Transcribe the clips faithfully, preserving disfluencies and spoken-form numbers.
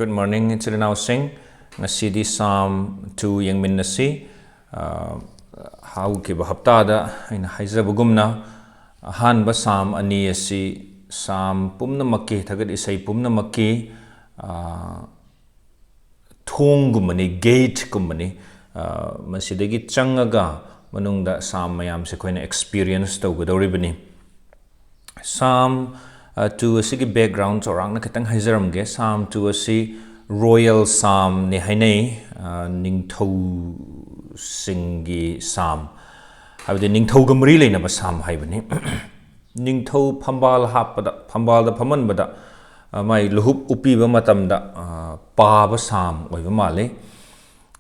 Good morning, ꯏꯆꯤꯜ ꯏꯅꯥꯎꯁꯤꯡ꯫ ꯉꯁꯤꯗꯤ Psalm two ꯌꯦꯡꯃꯤꯟꯅꯁꯤ꯫ ꯑ, ꯍꯧꯈꯤꯕ ꯍꯞꯇꯥꯗ ꯑꯩꯅ ꯍꯥꯏꯖꯕꯒꯨꯝꯅ, ꯑꯍꯥꯟꯕ Psalm ꯑꯅꯤ ꯑꯁꯤ Psalm ꯄꯨꯝꯅꯃꯛꯀꯤ, ꯊꯥꯒꯠ ꯏꯁꯩ ꯄꯨꯝꯅꯃꯛꯀꯤ, ꯑ, ꯊꯣꯡꯒꯨꯝꯕꯅꯤ, gateꯀꯨꯝꯕꯅꯤ꯫ ꯑ, ꯃꯁꯤꯗꯒꯤ ꯆꯪꯉꯒ ꯃꯅꯨꯡꯗ Psalm ꯃꯌꯥꯝꯁꯦ ꯑꯩꯈꯣꯏꯅ experience ꯇꯧꯒꯗꯧꯔꯤꯕꯅꯤ꯫ Psalm, ꯑ, two ꯑꯁꯤꯒꯤ background ꯆꯥꯎꯔꯥꯛꯅ ꯈꯤꯇꯪ ꯍꯥꯏꯖꯔꯝꯒꯦ꯫ Psalm two ꯑꯁꯤ royal Psalmꯅꯤ ꯍꯥꯏꯅꯩ, ꯑ, ꯅꯤꯡꯊꯧꯁꯤꯡꯒꯤ Psalm, ꯍꯥꯏꯕꯗꯤ ꯅꯤꯡꯊꯧꯒ ꯃꯔꯤ ꯂꯩꯅꯕ Psalm ꯍꯥꯏꯕꯅꯤ꯫ ꯅꯤꯡꯊꯧ ꯐꯝꯕꯥꯜ ꯍꯥꯞꯄꯗ, ꯐꯝꯕꯥꯜꯗ ꯐꯝꯍꯟꯕꯗ, ꯑ, ꯃꯥꯏ ꯂꯨꯍꯨꯞ ꯎꯞꯄꯤꯕ ꯃꯇꯝꯗ, ꯑ, ꯄꯥꯕ Psalm ꯑꯣꯏꯕ ꯃꯥꯜꯂꯤ꯫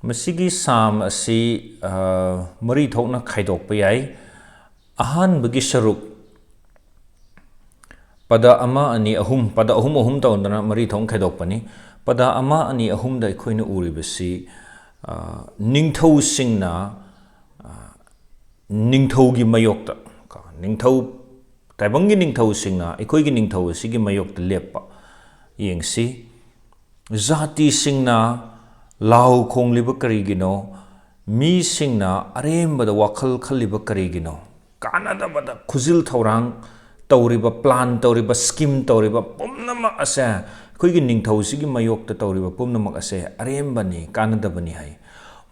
ꯃꯁꯤꯒꯤ Psalm ꯑꯁꯤ, ꯑ, ꯃꯔꯤ ꯊꯣꯛꯅ ꯈꯥꯏꯗꯣꯛꯄ ꯌꯥꯏ꯫ ꯑꯍꯥꯟꯕꯒꯤ ꯁꯔꯨꯛ, ꯄꯗ ꯑꯃ, ꯑꯅꯤ, ꯑꯍꯨꯝ, ꯄꯗ ꯑꯍꯨꯝ ꯑꯍꯨꯝ ꯇꯧꯗꯅ ꯃꯔꯤ ꯊꯣꯛꯅ ꯈꯥꯏꯗꯣꯛꯄꯅꯤ꯫ ꯄꯗ ꯑꯃ, ꯑꯅꯤ, ꯑꯍꯨꯝꯗ ꯑꯩꯈꯣꯏꯅ ꯎꯔꯤꯕꯁꯤ, ꯑ, ꯅꯤꯡꯊꯧꯁꯤꯡꯅ, ꯑ, ꯅꯤꯡꯊꯧꯒꯤ ꯃꯥꯌꯣꯛꯇ, ꯀꯣ, ꯅꯤꯡꯊꯧ, ꯇꯥꯏꯕꯪꯒꯤ ꯅꯤꯡꯊꯧꯁꯤꯡꯅ ꯑꯩꯈꯣꯏꯒꯤ ꯅꯤꯡꯊꯧ ꯑꯁꯤꯒꯤ ꯃꯥꯌꯣꯛꯇ ꯂꯦꯞꯄ ꯌꯦꯡꯁꯤ꯫ ꯖꯥꯇꯤꯁꯤꯡꯅ ꯂꯥꯎ ꯈꯣꯡꯂꯤꯕ ꯀꯔꯤꯒꯤꯅꯣ? ꯃꯤꯁꯤꯡꯅ ꯑꯔꯦꯝꯕꯗ ꯋꯥꯈꯜ ꯈꯜꯂꯤꯕ ꯀꯔꯤꯒꯤꯅꯣ? ꯀꯥꯟꯅꯗꯕꯗ ꯈꯨꯖꯤꯜ ꯊꯧꯔꯥꯡ ꯇꯧꯔꯤꯕ, plan ꯇꯧꯔꯤꯕ, scheme ꯇꯧꯔꯤꯕ ꯄꯨꯝꯅꯃꯛ ꯑꯁꯦ, ꯑꯩꯈꯣꯏꯒꯤ ꯅꯤꯡꯊꯧꯁꯤꯒꯤ ꯃꯥꯌꯣꯛꯇ ꯇꯧꯔꯤꯕ ꯄꯨꯝꯅꯃꯛ ꯑꯁꯦ ꯑꯔꯦꯝꯕꯅꯤ, ꯀꯥꯟꯅꯗꯕꯅꯤ ꯍꯥꯏ꯫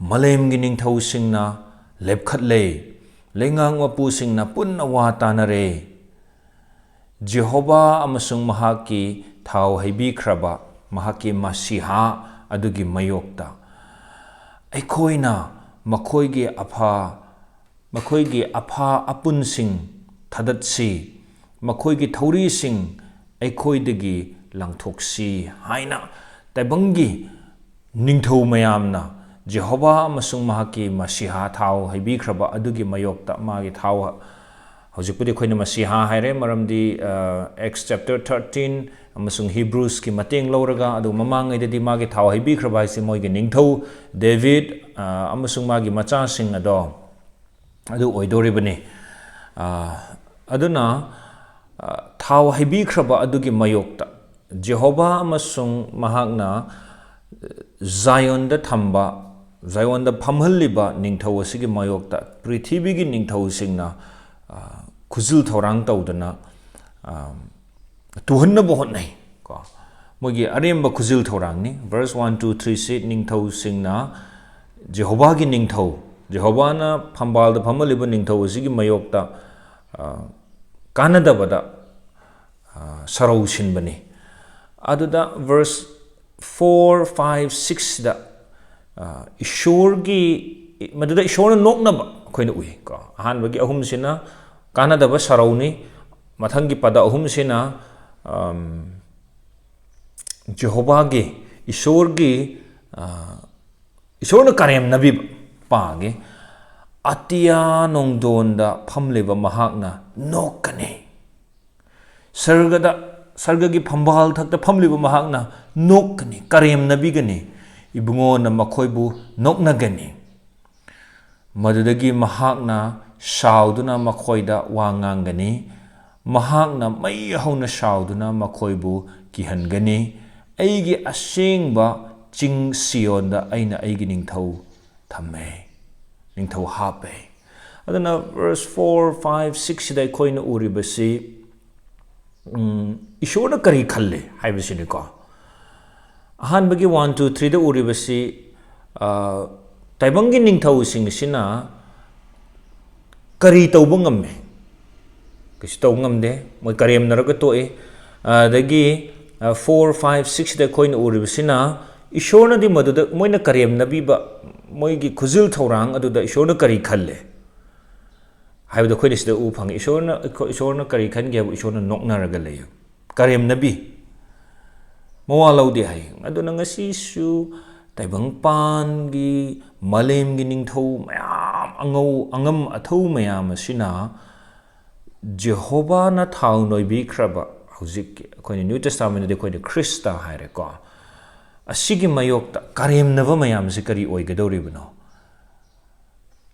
ꯃꯥꯂꯦꯝꯒꯤ ꯅꯤꯡꯊꯧꯁꯤꯡꯅ ꯂꯦꯞꯈꯠꯂꯦ, ꯂꯩꯉꯥꯛ ꯃꯄꯨꯁꯤꯡꯅ ꯄꯨꯟꯅ ꯋꯥ ꯇꯥꯅꯔꯦ꯫ ꯖꯦꯍꯣꯚꯥ ꯑꯃꯁꯨꯡ ꯃꯍꯥꯛꯀꯤ ꯊꯥꯎ ꯍꯩꯕꯤꯈ꯭ꯔꯕ ꯃꯍꯥꯛꯀꯤ ꯃꯁꯤꯍꯥ ꯑꯗꯨꯒꯤ ꯃꯥꯌꯣꯛꯇ ꯑꯩꯈꯣꯏꯅ ꯃꯈꯣꯏꯒꯤ ꯑꯐ, ꯃꯈꯣꯏꯒꯤ ꯑꯐ ꯑꯄꯨꯟꯁꯤꯡ ꯊꯥꯗꯠꯁꯤ, ꯃꯈꯣꯏꯒꯤ ꯊꯧꯔꯤꯁꯤꯡ ꯑꯩꯈꯣꯏꯗꯒꯤ ꯂꯪꯊꯣꯛꯁꯤ ꯍꯥꯏꯅ ꯇꯥꯏꯕꯪꯒꯤ ꯅꯤꯡꯊꯧ ꯃꯌꯥꯝꯅ ꯖꯦꯍꯣꯚꯥ ꯑꯃꯁꯨꯡ ꯃꯍꯥꯛꯀꯤ ꯃꯁꯤꯍꯥ ꯊꯥꯎ ꯍꯩꯕꯤꯈ꯭ꯔꯕ ꯑꯗꯨꯒꯤ ꯃꯥꯌꯣꯛꯇ ꯃꯥꯒꯤ ꯊꯥꯎ, ꯍꯧꯖꯤꯛꯄꯨꯗꯤ ꯑꯩꯈꯣꯏꯅ ꯃꯁꯤꯍꯥ ꯍꯥꯏꯔꯦ, ꯃꯔꯝꯗꯤ, ꯑ, Acts chapter thirteen ꯑꯃꯁꯨꯡ Hebrewsꯀꯤ ꯃꯇꯦꯡ ꯂꯧꯔꯒ, ꯑꯗꯨ ꯃꯃꯥꯡꯉꯩꯗꯗꯤ ꯃꯥꯒꯤ ꯊꯥꯎ ꯍꯩꯕꯤꯈ꯭ꯔꯕ ꯍꯥꯏꯁꯦ ꯃꯣꯏꯒꯤ ꯅꯤꯡꯊꯧ ꯗꯦꯕꯤꯠ, ꯑ, ꯑꯃꯁꯨꯡ ꯃꯥꯒꯤ ꯃꯆꯥꯁꯤꯡ ꯑꯗꯣ ꯑꯗꯨ ꯑꯣꯏꯗꯣꯔꯤꯕꯅꯤ꯫ ꯑ, ꯑꯗꯨꯅ, ꯑ, ꯊꯥꯎ ꯍꯩꯕꯤꯈ꯭ꯔꯕ ꯑꯗꯨꯒꯤ ꯃꯥꯌꯣꯛꯇ ꯖꯦꯍꯣꯚꯥ ꯑꯃꯁꯨꯡ ꯃꯍꯥꯛꯅ ꯖꯥꯌꯣꯟꯗ ꯊꯝꯕ, ꯖꯥꯌꯣꯟꯗ ꯐꯝꯍꯜꯂꯤꯕ ꯅꯤꯡꯊꯧ ꯑꯁꯤꯒꯤ ꯃꯥꯌꯣꯛꯇ ꯄ꯭ꯔꯤꯊꯤꯕꯤꯒꯤ ꯅꯤꯡꯊꯧꯁꯤꯡꯅ, ꯑ, ꯈꯨꯖꯤꯜ ꯊꯧꯔꯥꯡ ꯇꯧꯗꯨꯅ, ꯑ, ꯇꯨꯍꯟꯅꯕ ꯍꯣꯠꯅꯩ꯫ ꯀꯣ, ꯃꯣꯏꯒꯤ ꯑꯔꯦꯝꯕ ꯈꯨꯖꯤꯜ ꯊꯧꯔꯥꯡꯅꯤ꯫ Verse one, two, three ꯁꯤ ꯅꯤꯡꯊꯧꯁꯤꯡꯅ ꯖꯦꯍꯣꯚꯥꯒꯤ ꯅꯤꯡꯊꯧ, ꯖꯦꯍꯣꯚꯥꯅ ꯐꯝꯕꯥꯜꯗ ꯐꯝꯍꯜꯂꯤꯕ ꯅꯤꯡꯊꯧ ꯑꯁꯤꯒꯤ ꯃꯥꯌꯣꯛꯇ, ꯑ, ꯀꯥꯟꯅꯗꯕꯗ, ꯑ, ꯁꯔꯧ ꯁꯤꯟꯕꯅꯤ꯫ ꯑꯗꯨꯗ verse four, five, sixꯇ, ꯑ, ꯏꯁꯣꯔꯒꯤ, ꯃꯗꯨꯗ ꯏꯁꯣꯔꯅ ꯅꯣꯛꯅꯕ ꯑꯩꯈꯣꯏꯅ ꯎꯏ꯫ ꯀꯣ, ꯑꯍꯥꯟꯕꯒꯤ ꯑꯍꯨꯝꯁꯤꯅ ꯀꯥꯟꯅꯗꯕ ꯁꯔꯧꯅꯤ, ꯃꯊꯪꯒꯤ ꯄꯗ ꯑꯍꯨꯝꯁꯤꯅ, ꯑꯝ, ꯖꯦꯍꯣꯚꯥꯒꯤ, ꯏꯁꯣꯔꯒꯤ, ꯑ, ꯏꯁꯣꯔꯅ ꯀꯔꯦꯝꯅꯕꯤꯕ ꯄꯥꯒꯦ꯫ "ꯑꯇꯤꯌꯥ ꯅꯣꯡꯗꯣꯟꯗ ꯐꯝꯂꯤꯕ ꯃꯍꯥꯛꯅ ꯅꯣꯛꯀꯅꯤ꯫ ꯁꯔꯒꯗ, ꯁꯔꯒꯒꯤ ꯐꯝꯕꯥꯜ ꯊꯛꯇ ꯐꯝꯂꯤꯕ ꯃꯍꯥꯛꯅ ꯅꯣꯛꯀꯅꯤ, ꯀꯔꯦꯝꯅꯕꯤꯒꯅꯤ꯫ ꯏꯕꯨꯡꯉꯣꯅ ꯃꯈꯣꯏꯕꯨ ꯅꯣꯛꯅꯒꯅꯤ꯫ ꯃꯗꯨꯗꯒꯤ ꯃꯍꯥꯛꯅ ꯁꯥꯎꯗꯨꯅ ꯃꯈꯣꯏꯗ ꯋꯥ ꯉꯥꯡꯒꯅꯤ꯫ ꯃꯍꯥꯛꯅ ꯃꯩ ꯍꯧꯅ ꯁꯥꯎꯗꯨꯅ ꯃꯈꯣꯏꯕꯨ ꯀꯤꯍꯟꯒꯅꯤ꯫ ꯑꯩꯒꯤ ꯑꯁꯦꯡꯕ ꯆꯤꯡ ꯁꯤꯌꯣꯟꯗ ꯑꯩꯅ ꯑꯩꯒꯤ ꯅꯤꯡꯊꯧ ꯊꯝꯃꯦ, ꯅꯤꯡꯊꯧ ꯍꯥꯞꯄꯦ"꯫ ꯑꯗꯨꯅ verse four, five, sixꯁꯤꯗ ꯑꯩꯈꯣꯏꯅ ꯎꯔꯤꯕꯁꯤ, ꯎꯝ, ꯏꯁꯣꯔꯅ ꯀꯔꯤ ꯈꯜꯂꯤ ꯍꯥꯏꯕꯁꯤꯅꯤꯀꯣ꯫ ꯑꯍꯥꯟꯕꯒꯤ one, two, threeꯗ ꯎꯔꯤꯕꯁꯤ, ꯑ, ꯇꯥꯏꯕꯪꯒꯤ ꯅꯤꯡꯊꯧꯁꯤꯡꯁꯤꯅ ꯀꯔꯤ ꯇꯧꯕ ꯉꯝꯃꯤ? ꯀꯩꯁꯨ ꯇꯧꯕ ꯉꯝꯗꯦ꯫ ꯃꯣꯏ ꯀꯔꯦꯝꯅꯔꯒ ꯇꯣꯛꯏ꯫ ꯑꯗꯒꯤ, ꯑ, four, five, sixꯇ ꯑꯩꯈꯣꯏꯅ ꯎꯔꯤꯕꯁꯤꯅ ꯏꯁꯣꯔꯅꯗꯤ ꯃꯗꯨꯗ ꯃꯣꯏꯅ ꯀꯔꯦꯝꯅꯕꯤꯕ, ꯃꯣꯏꯒꯤ ꯈꯨꯖꯤꯜ ꯊꯧꯔꯥꯡ ꯑꯗꯨꯗ ꯏꯁꯣꯔꯅ ꯀꯔꯤ ꯈꯜꯂꯦ ꯍꯥꯏꯕꯗꯣ ꯑꯩꯈꯣꯏꯅ ꯁꯤꯗ ꯎꯕ ꯐꯪꯉꯤ꯫ ꯏꯁꯣꯔꯅ, ꯏꯁꯣꯔꯅ ꯀꯔꯤ ꯈꯟꯒꯦ ꯍꯥꯏꯕ, ꯏꯁꯣꯔꯅ ꯅꯣꯛꯅꯔꯒ ꯂꯩ, ꯀꯔꯦꯝꯅꯕꯤ꯫ ꯃꯋꯥ ꯂꯧꯗꯦ ꯍꯥꯏ꯫ ꯑꯗꯨꯅ ꯉꯁꯤꯁꯨ ꯇꯥꯏꯕꯪꯄꯥꯟꯒꯤ ꯃꯥꯂꯦꯝꯒꯤ ꯅꯤꯡꯊꯧ ꯃꯌꯥꯝ, ꯑꯉꯧ ꯑꯉꯝ ꯑꯊꯧ ꯃꯌꯥꯝ ꯑꯁꯤꯅ ꯖꯦꯍꯣꯚꯥꯅ ꯊꯥꯎ ꯅꯣꯏꯕꯤꯈ꯭ꯔꯕ, ꯍꯧꯖꯤꯛꯀꯤ ꯑꯩꯈꯣꯏꯅ New Testamentꯗꯗꯤ ꯑꯩꯈꯣꯏꯅ ꯈ꯭ꯔꯤꯁꯇ ꯍꯥꯏꯔꯦꯀꯣ, ꯑꯁꯤꯒꯤ ꯃꯥꯌꯣꯛꯇ ꯀꯔꯦꯝꯅꯕ ꯃꯌꯥꯝꯁꯤ ꯀꯔꯤ ꯑꯣꯏꯒꯗꯧꯔꯤꯕꯅꯣ?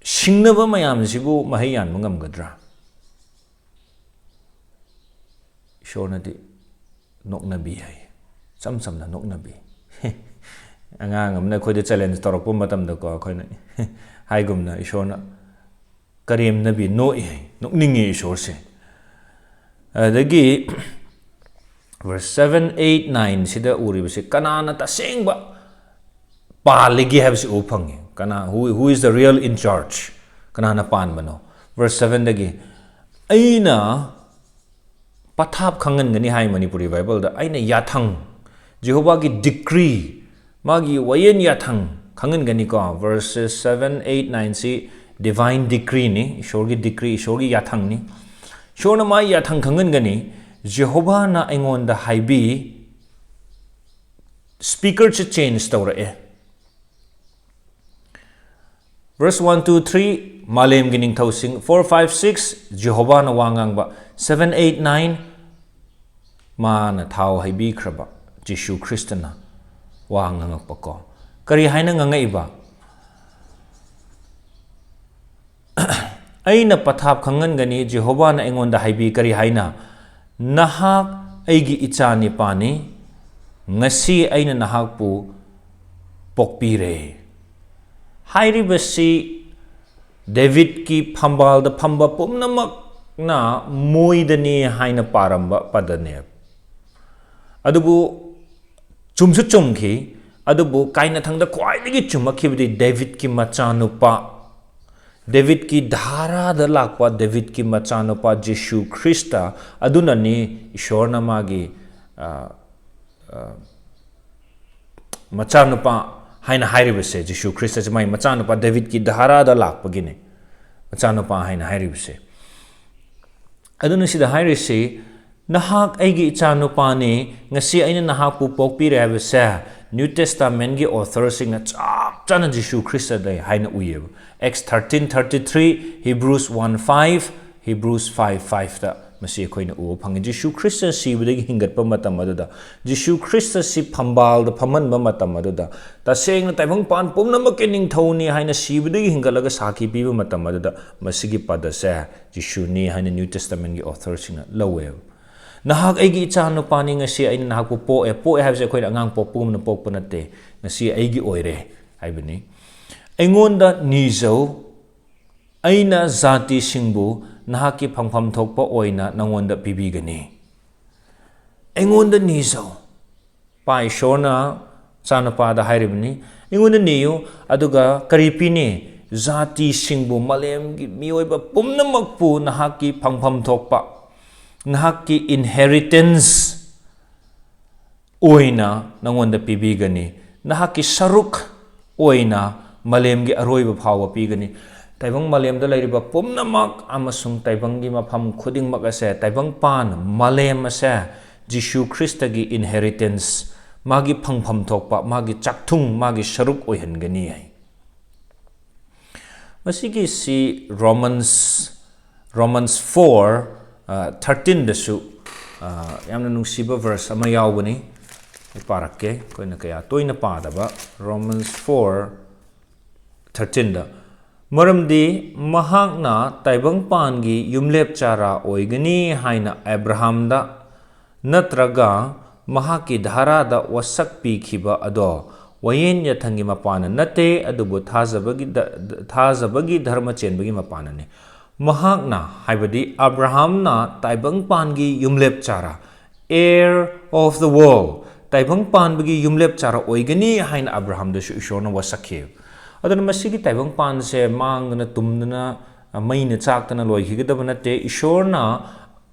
ꯁꯤꯡꯅꯕ ꯃꯌꯥꯝꯁꯤꯕꯨ ꯃꯍꯩ ꯌꯥꯟꯕ ꯉꯝꯒꯗ꯭ꯔꯥ? ꯏꯁꯣꯔꯅꯗꯤ ꯅꯣꯛꯅꯕꯤ ꯍꯥꯏ꯫ ꯏꯆꯝ ꯆꯝꯅ ꯅꯣꯛꯅꯕꯤ꯫ ꯑꯉꯥꯡ ꯑꯃꯅ ꯑꯩꯈꯣꯏꯗ ꯆꯦꯂꯦꯟꯖ ꯇꯧꯔꯛꯄ ꯃꯇꯝꯗꯀꯣ, ꯑꯩꯈꯣꯏꯅ ꯍꯥꯏꯒꯨꯝꯅ ꯏꯁꯣꯔꯅ ꯀꯔꯦꯝꯅꯕꯤ, ꯅꯣꯛꯏ ꯍꯥꯏ, ꯅꯣꯛꯅꯤꯡꯉꯤ ꯏꯁꯣꯔꯁꯦ꯫ ꯑꯗꯒꯤ verse seven, eight, nine ꯁꯤꯗ ꯎꯔꯤꯕꯁꯤ ꯀꯅꯥꯅ ꯇꯁꯦꯡꯕ ꯄꯥꯜꯂꯤꯒꯦ ꯍꯥꯏꯕꯁꯤ ꯎꯕ ꯐꯪꯉꯤ꯫ ꯀꯅꯥ, who, who is the real in charge? ꯀꯅꯥꯅ ꯄꯥꯟꯕꯅꯣ? Verse sevenꯗꯒꯤ, "ꯑꯩꯅ ꯄꯊꯥꯞ ꯈꯪꯍꯟꯒꯅꯤ" ꯍꯥꯏ ꯃꯅꯤꯄꯨꯔꯤ ꯕꯥꯏꯕꯜꯗ꯫ "ꯑꯩꯅ ꯌꯥꯊꯪ, ꯖꯦꯍꯣꯚꯥꯒꯤ ꯗꯤꯀ꯭ꯔꯤ, ꯃꯥꯒꯤ ꯋꯥꯌꯦꯟ ꯌꯥꯊꯪ ꯈꯪꯍꯟꯒꯅꯤꯀꯣ"꯫ Verses seven, eight, nine ꯁꯤ divine decreeꯅꯤ, ꯏꯁꯣꯔꯒꯤ ꯗꯤꯀ꯭ꯔꯤ, ꯏꯁꯣꯔꯒꯤ ꯌꯥꯊꯪꯅꯤ꯫ ꯏꯁꯣꯔꯅ ꯃꯥꯒꯤ ꯌꯥꯊꯪ ꯈꯪꯍꯟꯒꯅꯤ꯫ "ꯖꯦꯍꯣꯚꯥꯅ ꯑꯩꯉꯣꯟꯗ ꯍꯥꯏꯕꯤ"꯫ ꯁ꯭ꯄꯤꯀꯔꯁꯦ ꯆꯦꯟꯖ ꯇꯧꯔꯛꯑꯦ꯫ Verse one, two, three, ꯃꯥꯂꯦꯝꯒꯤ ꯅꯤꯡꯊꯧꯁꯤꯡ꯫ Four, five, six, ꯖꯦꯍꯣꯚꯥꯅ ꯋꯥ ꯉꯥꯡꯕ꯫ Seven, eight, nine, ꯃꯥꯅ ꯊꯥꯎ ꯍꯩꯕꯤꯈ꯭ꯔꯕ ꯖꯤꯁꯨ ꯈ꯭ꯔꯤꯁꯇꯅ ꯋꯥ ꯉꯥꯡꯉꯛꯄꯀꯣ꯫ ꯀꯔꯤ ꯍꯥꯏꯅ ꯉꯥꯡꯉꯛꯏꯕ? "ꯑꯩꯅ ꯄꯊꯥꯞ ꯈꯪꯍꯟꯒꯅꯤ"꯫ ꯖꯦꯍꯣꯚꯥꯅ ꯑꯩꯉꯣꯟꯗ ꯍꯥꯏꯕꯤ, ꯀꯔꯤ ꯍꯥꯏꯅ? "ꯅꯍꯥꯛ ꯑꯩꯒꯤ ꯏꯆꯥ ꯅꯤꯄꯥꯅꯤ, ꯉꯁꯤ ꯑꯩꯅ ꯅꯍꯥꯛꯄꯨ ꯄꯣꯛꯄꯤꯔꯦ"꯫ ꯍꯥꯏꯔꯤꯕꯁꯤ ꯗꯦꯕꯤꯠꯀꯤ ꯐꯝꯕꯥꯜꯗ ꯐꯝꯕ ꯄꯨꯝꯅꯃꯛꯅ ꯃꯣꯏꯗꯅꯤ ꯍꯥꯏꯅ ꯄꯥꯔꯝꯕ ꯄꯗꯅꯦ꯫ ꯑꯗꯨꯕꯨ ꯆꯨꯝꯁꯨ ꯆꯨꯝꯈꯤ꯫ ꯑꯗꯨꯕꯨ ꯀꯥꯏꯅꯊꯪꯗ ꯈ꯭ꯋꯥꯏꯗꯒꯤ ꯆꯨꯝꯃꯛꯈꯤꯕꯗꯤ ꯗꯦꯕꯤꯠꯀꯤ ꯃꯆꯥꯅꯨꯄꯥ, ꯗꯦꯕꯤꯠꯀꯤ ꯙꯥꯔꯥꯗ ꯂꯥꯛꯄ ꯗꯦꯕꯤꯠꯀꯤ ꯃꯆꯥꯅꯨꯄꯥ ꯖꯤꯁꯨ ꯈ꯭ꯔꯤꯁꯇ ꯑꯗꯨꯅꯅꯤ ꯏꯁꯣꯔꯅ ꯃꯥꯒꯤ, ꯑ, ꯑ, ꯃꯆꯥꯅꯨꯄꯥ ꯍꯥꯏꯅ ꯍꯥꯏꯔꯤꯕꯁꯦ꯫ ꯖꯤꯁꯨ ꯈ꯭ꯔꯤꯁꯇꯁꯦ ꯃꯥꯒꯤ ꯃꯆꯥꯅꯨꯄꯥ, ꯗꯦꯕꯤꯠꯀꯤ ꯙꯥꯔꯥꯗ ꯂꯥꯛꯄꯒꯤꯅꯦ ꯃꯆꯥꯅꯨꯄꯥ ꯍꯥꯏꯅ ꯍꯥꯏꯔꯤꯕꯁꯦ꯫ ꯑꯗꯨꯅ ꯁꯤꯗ ꯍꯥꯏꯔꯤꯁꯤ, "ꯅꯍꯥꯛ ꯑꯩꯒꯤ ꯏꯆꯥꯅꯨꯄꯥꯅꯤ, ꯉꯁꯤ ꯑꯩꯅ ꯅꯍꯥꯛꯄꯨ ꯄꯣꯛꯄꯤꯔꯦ" ꯍꯥꯏꯕꯁꯦ New Testamentꯀꯤ authorꯁꯤꯡꯅ ꯆꯞ ꯆꯥꯅ ꯖꯤꯁꯨ ꯈ꯭ꯔꯤꯁꯇꯗ ꯍꯥꯏꯅ ꯎꯏꯌꯦꯕ꯫ Acts thirteen thirty three, Hebrews one five, Hebrews five fiveꯇ ꯃꯁꯤ ꯑꯩꯈꯣꯏꯅ ꯎꯕ ꯐꯪꯉꯤ꯫ ꯖꯤꯁꯨ ꯈ꯭ꯔꯤꯁꯇ ꯁꯤꯕꯗꯒꯤ ꯍꯤꯡꯒꯠꯄ ꯃꯇꯝ ꯑꯗꯨꯗ, ꯖꯤꯁꯨ ꯈ꯭ꯔꯤꯁꯇ ꯁꯤ ꯐꯝꯕꯥꯜꯗ ꯐꯝꯍꯟꯕ ꯃꯇꯝ ꯑꯗꯨꯗ, ꯇꯁꯦꯡꯅ ꯇꯥꯏꯕꯪꯄꯥꯟ ꯄꯨꯝꯅꯃꯛꯀꯤ ꯅꯤꯡꯊꯧꯅꯤ ꯍꯥꯏꯅ ꯁꯤꯕꯗꯒꯤ ꯍꯤꯡꯒꯠꯂꯒ ꯁꯥꯈꯤ ꯄꯤꯕ ꯃꯇꯝ ꯑꯗꯨꯗ, ꯃꯁꯤꯒꯤ ꯄꯗꯁꯦ ꯖꯤꯁꯨꯅꯤ ꯍꯥꯏꯅ New Testamentꯀꯤ authorꯁꯤꯡꯅ ꯂꯧꯋꯦꯕ꯫ "ꯅꯍꯥꯛ ꯑꯩꯒꯤ ꯏꯆꯥꯅꯨꯄꯥꯅꯤ, ꯉꯁꯤ ꯑꯩꯅ ꯅꯍꯥꯛꯄꯨ ꯄꯣꯛꯑꯦ"꯫ ꯄꯣꯛꯑꯦ ꯍꯥꯏꯕꯁꯦ ꯑꯩꯈꯣꯏꯅ ꯑꯉꯥꯡ ꯄꯣꯛꯄꯒꯨꯝꯅ ꯄꯣꯛꯄ ꯅꯠꯇꯦ꯫ "ꯉꯁꯤ ꯑꯩꯒꯤ ꯑꯣꯏꯔꯦ" ꯍꯥꯏꯕꯅꯤ꯫ "ꯑꯩꯉꯣꯟꯗ ꯅꯤꯖꯧ, ꯑꯩꯅ ꯖꯥꯇꯤꯁꯤꯡꯕꯨ ꯅꯍꯥꯛꯀꯤ ꯐꯪꯐꯝ ꯊꯣꯛꯄ ꯑꯣꯏꯅ ꯅꯉꯣꯟꯗ ꯄꯤꯕꯤꯒꯅꯤ"꯫ "ꯑꯩꯉꯣꯟꯗ ꯅꯤꯖꯧ"꯫ ꯄꯥ ꯏꯁꯣꯔꯅ ꯃꯆꯥꯅꯨꯄꯥꯗ ꯍꯥꯏꯔꯤꯕꯅꯤ, "ꯑꯩꯉꯣꯟꯗ ꯅꯤꯌꯨ, ꯑꯗꯨꯒ ꯀꯔꯤ ꯄꯤꯅꯤ? ꯖꯥꯇꯤꯁꯤꯡꯕꯨ, ꯃꯥꯂꯦꯝꯒꯤ ꯃꯤꯑꯣꯏꯕ ꯄꯨꯝꯅꯃꯛꯄꯨ ꯅꯍꯥꯛꯀꯤ ꯐꯪꯐꯝ ꯊꯣꯛꯄ, ꯅꯍꯥꯛꯀꯤ inheritance ꯑꯣꯏꯅ ꯅꯉꯣꯟꯗ ꯄꯤꯕꯤꯒꯅꯤ꯫ ꯅꯍꯥꯛꯀꯤ ꯁꯔꯨꯛ ꯑꯣꯏꯅ ꯃꯥꯂꯦꯝꯒꯤ ꯑꯔꯣꯏꯕ ꯐꯥꯎꯕ ꯄꯤꯒꯅꯤ"꯫ ꯇꯥꯏꯕꯪ ꯃꯥꯂꯦꯝꯗ ꯂꯩꯔꯤꯕ ꯄꯨꯝꯅꯃꯛ ꯑꯃꯁꯨꯡ ꯇꯥꯏꯕꯪꯒꯤ ꯃꯐꯝ ꯈꯨꯗꯤꯡꯃꯛ ꯑꯁꯦ, ꯇꯥꯏꯕꯪꯄꯥꯟ ꯃꯥꯂꯦꯝ ꯑꯁꯦ ꯖꯤꯁꯨ ꯈ꯭ꯔꯤꯁꯇꯒꯤ inheritance, ꯃꯥꯒꯤ ꯐꯪꯐꯝ ꯊꯣꯛꯄ, ꯃꯥꯒꯤ ꯆꯥꯛꯊꯨꯡ, ꯃꯥꯒꯤ ꯁꯔꯨꯛ ꯑꯣꯏꯍꯟꯒꯅꯤ ꯍꯥꯏ꯫ ꯃꯁꯤꯒꯤꯁꯤ Romans, Romans four, ꯑ, thirteen ꯗꯁꯨ, ꯑ, ꯌꯥꯝꯅ ꯅꯨꯡꯁꯤꯕ verse ꯑꯃ ꯌꯥꯎꯕꯅꯤ꯫ ꯑꯩ ꯄꯥꯔꯛꯀꯦ, ꯑꯩꯈꯣꯏꯅ ꯀꯌꯥ ꯇꯣꯏꯅ ꯄꯥꯗꯕ, Romans four thirteen ꯗ, "ꯃꯔꯝꯗꯤ ꯃꯍꯥꯛꯅ ꯇꯥꯏꯕꯪꯄꯥꯟꯒꯤ ꯌꯨꯝꯂꯦꯞ ꯆꯥꯔꯥ ꯑꯣꯏꯒꯅꯤ ꯍꯥꯏꯅ ꯑꯦꯕ꯭ꯔꯥꯍꯥꯝꯗ ꯅꯠꯇ꯭ꯔꯒ ꯃꯍꯥꯛꯀꯤ ꯙꯥꯔꯥꯗ ꯋꯥꯁꯛ ꯄꯤꯈꯤꯕ ꯑꯗꯣ ꯋꯥꯌꯦꯟ ꯌꯥꯊꯪꯒꯤ ꯃꯄꯥꯟꯅ ꯅꯠꯇꯦ, ꯑꯗꯨꯕꯨ ꯊꯥꯖꯕꯒꯤ ꯗ-, ꯊꯥꯖꯕꯒꯤ ꯙꯔꯃ ꯆꯦꯟꯕꯒꯤ ꯃꯄꯥꯟꯅꯅꯤ"꯫ ꯃꯍꯥꯛꯅ, ꯍꯥꯏꯕꯗꯤ ꯑꯕ꯭ꯔꯥꯍꯥꯝꯅ, ꯇꯥꯏꯕꯪꯄꯥꯟꯒꯤ ꯌꯨꯝꯂꯦꯞ ꯆꯥꯔꯥ, heir of the world, ꯇꯥꯏꯕꯪ ꯄꯥꯟꯕꯒꯤ ꯌꯨꯝꯂꯦꯞ ꯆꯥꯔ ꯑꯣꯏꯒꯅꯤ ꯍꯥꯏꯅ ꯑꯕ꯭ꯔꯥꯍꯥꯝꯗꯁꯨ ꯏꯁꯣꯔꯅ ꯋꯥꯁꯛꯈꯤ꯫ ꯑꯗꯨꯅ ꯃꯁꯤꯒꯤ ꯇꯥꯏꯕꯪ ꯄꯥꯟꯁꯦ ꯃꯥꯡꯗꯅ ꯇꯨꯝꯗꯅ, ꯃꯩꯅ ꯆꯥꯛꯇꯅ ꯂꯣꯏꯈꯤꯒꯗꯕ ꯅꯠꯇꯦ꯫ ꯏꯁꯣꯔꯅ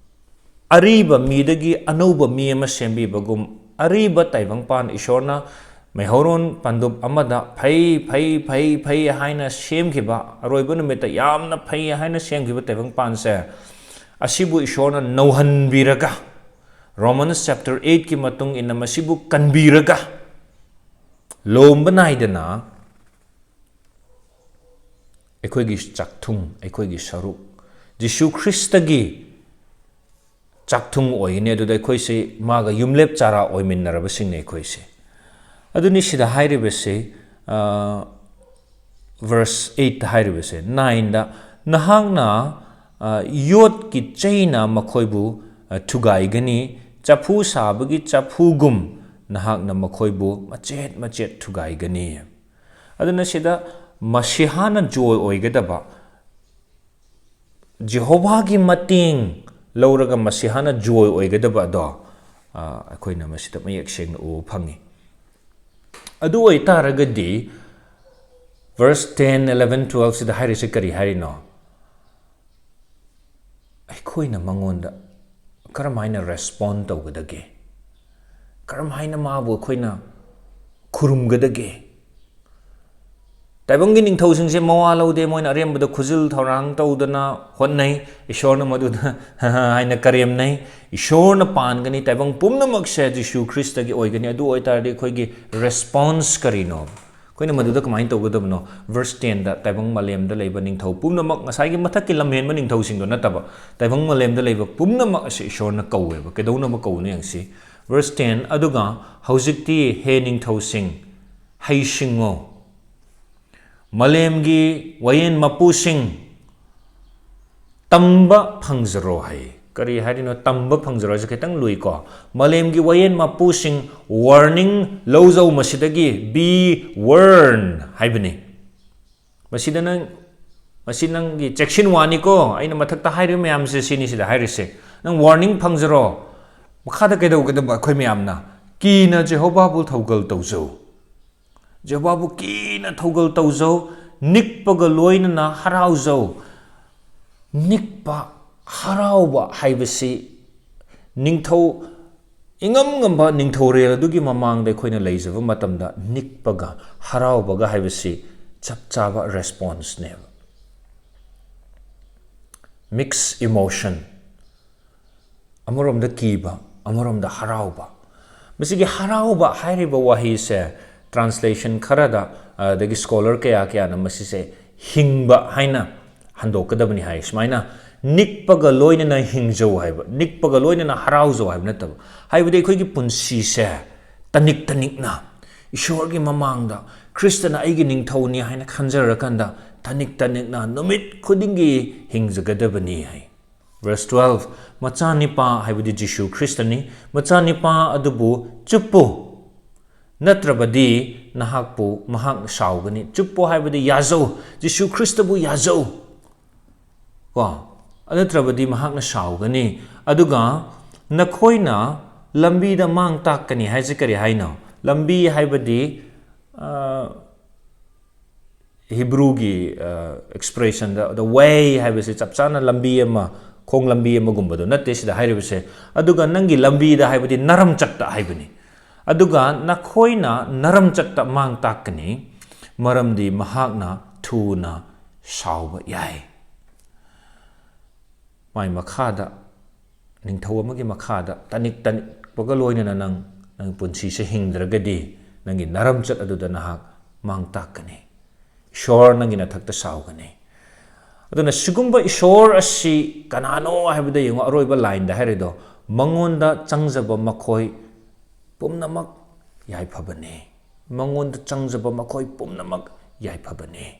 ꯑꯔꯤꯕ ꯃꯤꯗꯒꯤ ꯑꯅꯧꯕ ꯃꯤ ꯑꯃ ꯁꯦꯝꯕꯤꯕꯒꯨꯝ, ꯑꯔꯤꯕ ꯇꯥꯏꯕꯪ ꯄꯥꯟ ꯏꯁꯣꯔꯅ ꯃꯩꯍꯧꯔꯣꯟ ꯄꯟꯗꯨꯞ ꯑꯃꯗ ꯐꯩ, ꯐꯩ, ꯐꯩ, ꯐꯩ ꯍꯥꯏꯅ ꯁꯦꯝꯈꯤꯕ, ꯑꯔꯣꯏꯕ ꯅꯨꯃꯤꯠꯇ ꯌꯥꯝꯅ ꯐꯩ ꯍꯥꯏꯅ ꯁꯦꯝꯈꯤꯕ ꯇꯥꯏꯕꯪ ꯄꯥꯟꯁꯦ, ꯑꯁꯤꯕꯨ ꯏꯁꯣꯔꯅ ꯅꯧꯍꯟꯕꯤꯔꯒ, Romans chapter eight ꯀꯤ ꯃꯇꯨꯡ ꯏꯟꯅ ꯃꯁꯤꯕꯨ ꯀꯟꯕꯤꯔꯒ, ꯂꯣꯝꯕ ꯅꯥꯏꯗꯅ ꯑꯩꯈꯣꯏꯒꯤ ꯆꯥꯛꯊꯨꯡ, ꯑꯩꯈꯣꯏꯒꯤ ꯁꯔꯨꯛ, ꯖꯤꯁꯨ ꯈ꯭ꯔꯤꯁꯇꯒꯤ ꯆꯥꯛꯊꯨꯡ ꯑꯣꯏꯒꯅꯤ꯫ ꯑꯗꯨꯗ ꯑꯩꯈꯣꯏꯁꯦ ꯃꯥꯒ ꯌꯨꯝꯂꯦꯞ ꯆꯥꯔꯥ ꯑꯣꯏꯃꯤꯟꯅꯔꯕꯁꯤꯡꯅꯤ ꯑꯩꯈꯣꯏꯁꯦ꯫ ꯑꯗꯨꯅꯤ ꯁꯤꯗ ꯍꯥꯏꯔꯤꯕꯁꯦ, ꯑ, verse eight ꯇ ꯍꯥꯏꯔꯤꯕꯁꯦ, nine ꯗ, "ꯅꯍꯥꯛꯅ, ꯑ, ꯌꯣꯠꯀꯤ ꯆꯩꯅ ꯃꯈꯣꯏꯕꯨ ꯑ, ꯊꯨꯒꯥꯏꯒꯅꯤ, ꯆꯐꯨ ꯁꯥꯕꯒꯤ ꯆꯐꯨꯒꯨꯝ ꯅꯍꯥꯛꯅ ꯃꯈꯣꯏꯕꯨ ꯃꯆꯦꯠ ꯃꯆꯦꯠ ꯊꯨꯒꯥꯏꯒꯅꯤ꯫ ꯑꯗꯨꯅ ꯁꯤꯗ ꯃꯁꯤꯍꯥꯅ ꯖꯣꯏ ꯑꯣꯏꯒꯗꯕ, ꯖꯦꯍꯣꯚꯥꯒꯤ ꯃꯇꯦꯡ ꯂꯧꯔꯒ ꯃꯁꯤꯍꯥꯅ ꯖꯣꯏ ꯑꯣꯏꯒꯗꯕ ꯑꯗꯣ, ꯑ, ꯑꯩꯈꯣꯏꯅ ꯃꯁꯤꯗ ꯃꯌꯦꯛ ꯁꯦꯡꯅ ꯎꯕ ꯐꯪꯉꯤ꯫ ꯑꯗꯨ ꯑꯣꯏꯇꯥꯔꯒꯗꯤ verse ten, eleven, twelve ꯁꯤꯗ ꯍꯥꯏꯔꯤꯁꯦ ꯀꯔꯤ ꯍꯥꯏꯔꯤꯅꯣ? ꯑꯩꯈꯣꯏꯅ ꯃꯉꯣꯟꯗ ꯀꯔꯝ ꯍꯥꯏꯅ respond ꯇꯧꯒꯗꯒꯦ? ꯀꯔꯝ ꯍꯥꯏꯅ ꯃꯥꯕꯨ ꯑꯩꯈꯣꯏꯅ ꯈꯨꯔꯨꯝꯒꯗꯒꯦ? ꯇꯥꯏꯕꯪꯒꯤ ꯅꯤꯡꯊꯧꯁꯤꯡꯁꯦ ꯃꯋꯥ ꯂꯧꯗꯦ, ꯃꯣꯏꯅ ꯑꯔꯦꯝꯕꯗ ꯈꯨꯖꯤꯜ ꯊꯧꯔꯥꯡ ꯇꯧꯗꯅ ꯍꯣꯠꯅꯩ꯫ ꯏꯁꯣꯔꯅ ꯃꯗꯨꯗ ꯍꯥꯏꯅ ꯀꯔꯦꯝꯅꯩ꯫ ꯏꯁꯣꯔꯅ ꯄꯥꯟꯒꯅꯤ, ꯇꯥꯏꯕꯪ ꯄꯨꯝꯅꯃꯛꯁꯦ ꯖꯤꯁꯨ ꯈ꯭ꯔꯤꯁꯇꯒꯤ ꯑꯣꯏꯒꯅꯤ꯫ ꯑꯗꯨ ꯑꯣꯏꯇꯥꯔꯗꯤ ꯑꯩꯈꯣꯏꯒꯤ response ꯀꯔꯤꯅꯣ? ꯑꯩꯈꯣꯏꯅ ꯃꯗꯨꯗ ꯀꯃꯥꯏꯅ ꯇꯧꯒꯗꯕꯅꯣ? Verse ten ꯗ ꯇꯥꯏꯕꯪ ꯃꯥꯂꯦꯝꯗ ꯂꯩꯕ ꯅꯤꯡꯊꯧ ꯄꯨꯝꯅꯃꯛ, ꯉꯁꯥꯏꯒꯤ ꯃꯊꯛꯀꯤ ꯂꯝꯍꯦꯟꯕ ꯅꯤꯡꯊꯧꯁꯤꯡꯗꯣ ꯅꯠꯇꯕ, ꯇꯥꯏꯕꯪ ꯃꯥꯂꯦꯝꯗ ꯂꯩꯕ ꯄꯨꯝꯅꯃꯛ ꯑꯁꯤ ꯏꯁꯣꯔꯅ ꯀꯧꯋꯦꯕ꯫ ꯀꯩꯗꯧꯅꯕ ꯀꯧꯕꯅꯣ ꯌꯦꯡꯁꯤ꯫ Verse ten, "ꯑꯗꯨꯒ ꯍꯧꯖꯤꯛꯇꯤ ꯍꯦ ꯅꯤꯡꯊꯧꯁꯤꯡ, ꯍꯩꯁꯤꯡꯉꯣ꯫ ꯃꯥꯂꯦꯝꯒꯤ ꯋꯥꯌꯦꯟ ꯃꯄꯨꯁꯤꯡ, ꯇꯝꯕ ꯐꯪꯖꯔꯣ" ꯍꯥꯏ꯫ ꯀꯔꯤ ꯍꯥꯏꯔꯤꯅꯣ? "ꯇꯝꯕ ꯐꯪꯖꯔꯣ" ꯍꯥꯏꯁꯦ ꯈꯤꯇꯪ ꯂꯨꯏꯀꯣ꯫ "ꯃꯥꯂꯦꯝꯒꯤ ꯋꯥꯌꯦꯟ ꯃꯄꯨꯁꯤꯡ, warning ꯂꯧꯖꯧ ꯃꯁꯤꯗꯒꯤ, be warned" ꯍꯥꯏꯕꯅꯤ꯫ ꯃꯁꯤꯗ ꯅꯪ, ꯃꯁꯤ ꯅꯪꯒꯤ ꯆꯦꯛꯁꯤꯟ ꯋꯥꯅꯤꯀꯣ꯫ ꯑꯩꯅ ꯃꯊꯛꯇ ꯍꯥꯏꯔꯤꯕ ꯃꯌꯥꯝꯁꯦ, ꯁꯤꯅꯤ ꯁꯤꯗ ꯍꯥꯏꯔꯤꯁꯦ꯫ ꯅꯪ warning ꯐꯪꯖꯔꯣ꯫ ꯃꯈꯥꯗ ꯀꯩꯗꯧꯒꯗꯕ? ꯑꯩꯈꯣꯏ ꯃꯌꯥꯝꯅ ꯀꯤꯅ ꯖꯦꯍꯣꯚꯥꯕꯨ ꯊꯧꯒꯜ ꯇꯧꯖꯧ꯫ ꯖꯦꯍꯣꯚꯥꯕꯨ ꯀꯤꯅ ꯊꯧꯒꯜ ꯇꯧꯖꯧ, ꯅꯤꯛꯄꯒ ꯂꯣꯏꯅꯅ ꯍꯔꯥꯎꯖꯧ꯫ ꯅꯤꯛꯄ, ꯍꯔꯥꯎꯕ ꯍꯥꯏꯕꯁꯤ ꯅꯤꯡꯊꯧ, ꯏꯉꯝ ꯉꯝꯕ ꯅꯤꯡꯊꯧꯔꯦꯜ ꯑꯗꯨꯒꯤ ꯃꯃꯥꯡꯗ ꯑꯩꯈꯣꯏꯅ ꯂꯩꯖꯕ ꯃꯇꯝꯗ ꯅꯤꯛꯄꯒ ꯍꯔꯥꯎꯕꯒ ꯍꯥꯏꯕꯁꯤ ꯆꯞ ꯆꯥꯕ response ꯅꯦꯕ꯫ Mixed emotion꯫ ꯑꯃꯔꯣꯝꯗ ꯀꯤꯕ, ꯑꯃꯔꯣꯝꯗ ꯍꯔꯥꯎꯕ꯫ ꯃꯁꯤꯒꯤ ꯍꯔꯥꯎꯕ ꯍꯥꯏꯔꯤꯕ ꯋꯥꯍꯩꯁꯦ translation ꯈꯔꯗ, ꯑꯗꯒꯤ scholar ꯀꯌꯥ ꯀꯌꯥꯅ ꯃꯁꯤꯁꯦ ꯍꯤꯡꯕ ꯍꯥꯏꯅ ꯍꯟꯗꯣꯛꯀꯗꯕꯅꯤ ꯍꯥꯏ꯫ ꯁꯨꯃꯥꯏꯅ ꯅꯤꯛꯄꯒ ꯂꯣꯏꯅꯅ ꯍꯤꯡꯖꯧ ꯍꯥꯏꯕ, ꯅꯤꯛꯄꯒ ꯂꯣꯏꯅꯅ ꯍꯔꯥꯎꯖꯧ ꯍꯥꯏꯕ ꯅꯠꯇꯕ꯫ ꯍꯥꯏꯕꯗꯤ ꯑꯩꯈꯣꯏꯒꯤ ꯄꯨꯟꯁꯤꯁꯦ ꯇꯅꯤꯛ ꯇꯅꯤꯛꯅ ꯏꯁꯣꯔꯒꯤ ꯃꯃꯥꯡꯗ ꯈ꯭ꯔꯤꯁꯇꯅ ꯑꯩꯒꯤ ꯅꯤꯡꯊꯧꯅꯤ ꯍꯥꯏꯅ ꯈꯟꯖꯔꯀꯥꯟꯗ ꯇꯅꯤꯛ ꯇꯅꯤꯛꯅ ꯅꯨꯃꯤꯠ ꯈꯨꯗꯤꯡꯒꯤ ꯍꯤꯡꯖꯒꯗꯕꯅꯤ ꯍꯥꯏ꯫ Verse twelve, "ꯃꯆꯥꯅꯤꯄꯥ ꯍꯥꯏꯕꯗꯤ ꯖꯤꯁꯨ ꯈ꯭ꯔꯤꯁꯇꯅꯤ, ꯃꯆꯥꯅꯤꯄꯥ ꯑꯗꯨꯕꯨ ꯆꯨꯞꯄꯨ, ꯅꯠꯇ꯭ꯔꯕꯗꯤ ꯅꯍꯥꯛꯄꯨ ꯃꯍꯥꯛ ꯁꯥꯎꯒꯅꯤ"꯫ ꯆꯨꯞꯄꯨ ꯍꯥꯏꯕꯗꯤ ꯌꯥꯖꯧ, ꯖꯤꯁꯨ ꯈ꯭ꯔꯤꯁꯇꯕꯨ ꯌꯥꯖꯧ꯫ ꯀꯣ? ꯅꯠꯇ꯭ꯔꯕꯗꯤ ꯃꯍꯥꯛꯅ ꯁꯥꯎꯒꯅꯤ꯫ ꯑꯗꯨꯒ "ꯅꯈꯣꯏꯅ ꯂꯝꯕꯤꯗ ꯃꯥꯡ ꯇꯥꯛꯀꯅꯤ" ꯍꯥꯏꯁꯦ ꯀꯔꯤ ꯍꯥꯏꯅꯣ? ꯂꯝꯕꯤ ꯍꯥꯏꯕꯗꯤ, ꯑ, ꯍꯤꯕ꯭ꯔꯨꯒꯤ, ꯑ, expression ꯗ the way ꯍꯥꯏꯕꯁꯤ ꯆꯞ ꯆꯥꯅ ꯂꯝꯕꯤ ꯑꯃ, ꯈꯣꯡ ꯂꯝꯕꯤ ꯑꯃꯒꯨꯝꯕꯗꯣ ꯅꯠꯇꯦ ꯁꯤꯗ ꯍꯥꯏꯔꯤꯕꯁꯦ꯫ ꯑꯗꯨꯒ "ꯅꯪꯒꯤ ꯂꯝꯕꯤꯗ" ꯍꯥꯏꯕꯗꯤ ꯅꯔꯝꯆꯠꯇ ꯍꯥꯏꯕꯅꯤ꯫ ꯑꯗꯨꯒ "ꯅꯈꯣꯏꯅ ꯅꯔꯝꯆꯠꯇ ꯃꯥꯡ ꯇꯥꯛꯀꯅꯤ, ꯃꯔꯝꯗꯤ ꯃꯍꯥꯛꯅ ꯊꯨꯅ ꯁꯥꯎꯕ ꯌꯥꯏ"꯫ ꯃꯥꯏ ꯃꯈꯥꯗ, ꯅꯤꯡꯊꯧ ꯑꯃꯒꯤ ꯃꯈꯥꯗ ꯇꯅꯤꯛ ꯇꯅꯤꯛꯄꯒ ꯂꯣꯏꯅꯅ ꯅꯪ, ꯅꯪ ꯄꯨꯟꯁꯤꯁꯦ ꯍꯤꯡꯗ꯭ꯔꯒꯗꯤ, ꯅꯪꯒꯤ ꯅꯔꯝꯆꯠ ꯑꯗꯨꯗ ꯅꯍꯥꯛ ꯃꯥꯡ ꯇꯥꯛꯀꯅꯤ꯫ ꯏꯁꯣꯔ ꯅꯪꯒꯤ ꯅꯊꯛꯇ ꯁꯥꯎꯒꯅꯤ꯫ ꯑꯗꯨꯅ ꯁꯤꯒꯨꯝꯕ ꯏꯁꯣꯔ ꯑꯁꯤ ꯀꯅꯥꯅꯣ ꯍꯥꯏꯕꯗ ꯌꯦꯡꯉꯣ, ꯑꯔꯣꯏꯕ line ꯗ ꯍꯥꯏꯔꯤꯗꯣ, "ꯃꯉꯣꯟꯗ ꯆꯪꯖꯕ ꯃꯈꯣꯏ ꯄꯨꯝꯅꯃꯛ ꯌꯥꯏꯐꯕꯅꯤ"꯫ ꯃꯉꯣꯟꯗ ꯆꯪꯖꯕ ꯃꯈꯣꯏ ꯄꯨꯝꯅꯃꯛ ꯌꯥꯏꯐꯕꯅꯤ꯫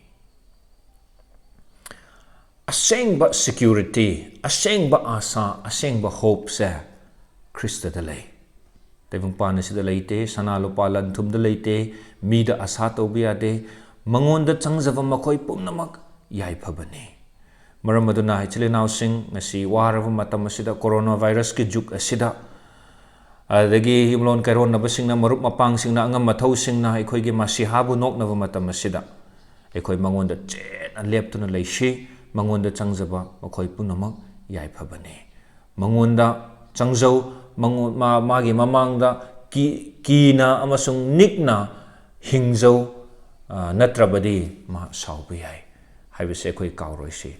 ꯑꯁꯦꯡꯕ security, ꯑꯁꯦꯡꯕ ꯑꯥꯁꯥ, ꯑꯁꯦꯡꯕ hope ꯁꯦ ꯈ꯭ꯔꯤꯁꯇꯗ ꯂꯩ꯫ ꯇꯥꯏꯕꯪꯄꯥꯟ ꯑꯁꯤꯗ ꯂꯩꯇꯦ, ꯁꯅꯥ ꯂꯨꯄꯥ ꯂꯟ ꯊꯨꯝꯗ ꯂꯩꯇꯦ, ꯃꯤꯗ ꯑꯥꯁꯥ ꯇꯧꯕ ꯌꯥꯗꯦ꯫ ꯃꯉꯣꯟꯗ ꯆꯪꯖꯕ ꯃꯈꯣꯏ ꯄꯨꯝꯅꯃꯛ ꯌꯥꯏꯐꯕꯅꯤ꯫ ꯃꯔꯝ ꯑꯗꯨꯅ ꯏꯆꯤꯜ ꯏꯅꯥꯎꯁꯤꯡ, ꯉꯁꯤ ꯋꯥꯔꯕ ꯃꯇꯝ ꯑꯁꯤꯗ, corona virus ꯀꯤ ꯖꯨꯒ ꯑꯁꯤꯗ, ꯑꯗꯨꯗꯒꯤ ꯌꯨꯝꯂꯣꯟ ꯀꯩꯔꯣꯟꯅꯕꯁꯤꯡꯅ, ꯃꯔꯨꯞ ꯃꯄꯥꯡꯁꯤꯡꯅ, ꯑꯉꯝ ꯑꯊꯧꯁꯤꯡꯅ ꯑꯩꯈꯣꯏꯒꯤ ꯃꯁꯤꯍꯥꯕꯨ ꯅꯣꯛꯅꯕ ꯃꯇꯝ ꯑꯁꯤꯗ, ꯑꯩꯈꯣꯏ ꯃꯉꯣꯟꯗ ꯆꯦꯠꯅ ꯂꯦꯞꯇꯨꯅ ꯂꯩꯁꯤ꯫ ꯃꯉꯣꯟꯗ ꯆꯪꯖꯕ ꯃꯈꯣꯏ ꯄꯨꯝꯅꯃꯛ ꯌꯥꯏꯐꯕꯅꯤ꯫ ꯃꯉꯣꯟꯗ ꯆꯪꯖꯧ, ꯃꯉꯣꯟ-, ꯃꯥ-, ꯃꯥꯒꯤ ꯃꯃꯥꯡꯗ ꯀꯤ-, ꯀꯤꯅ ꯑꯃꯁꯨꯡ ꯅꯤꯛꯅ ꯍꯤꯡꯖꯧ, ꯑ, ꯅꯠꯇ꯭ꯔꯕꯗꯤ ꯃꯥ ꯁꯥꯎꯕ ꯌꯥꯏ ꯍꯥꯏꯕꯁꯦ ꯑꯩꯈꯣꯏ ꯀꯥꯎꯔꯣꯏꯁꯤ꯫